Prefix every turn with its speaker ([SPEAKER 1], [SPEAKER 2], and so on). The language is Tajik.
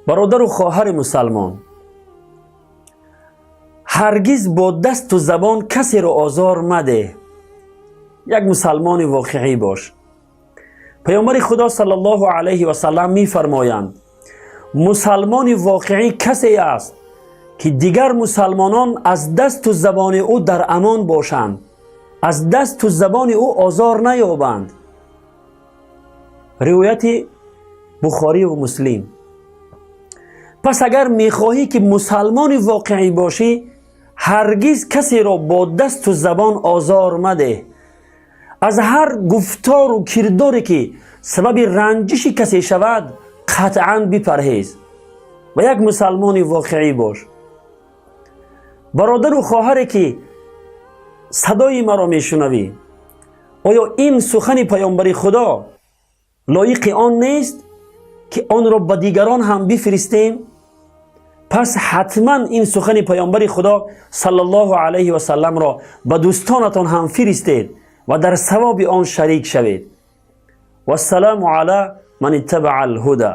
[SPEAKER 1] Бародару хоҳари мусалмон, ҳаргиз бо дасту забон касеро озор мадеҳ. Як мусалмони воқеӣ бош. Паёмбари Худо саллаллоҳу алайҳи васаллам мефармоянд: мусалмони воқеӣ касе аст, ки дигар мусалмонон аз дасту забони ӯ дар амон бошанд, аз дасту забони ӯ озор наёбанд. Ривояти Бухориву Муслим. Пас агар мехоҳӣ, ки мусалмони воқеӣ бошӣ, ҳаргиз касеро бо дасту забон озор мадеҳ. Аз ҳар гуфтору кирдоре, ки сабаби ранҷиши касе шавад, қатъан бипарҳез ва як мусалмони воқеӣ бош. Бародару хоҳаре, ки садои маро мешунавӣ, оё ин сухани паёмбари Худо лоиқи он нест, ки онро ба дигарон ҳам бифиристем? Пас ҳатман ин сухани паёмбари Худо саллаллоҳу алайҳи васалламро ба дӯстонатон ҳам фиристед ва дар савоби он шарик шавед. Вассалому ала ман иттабаа алҳуда.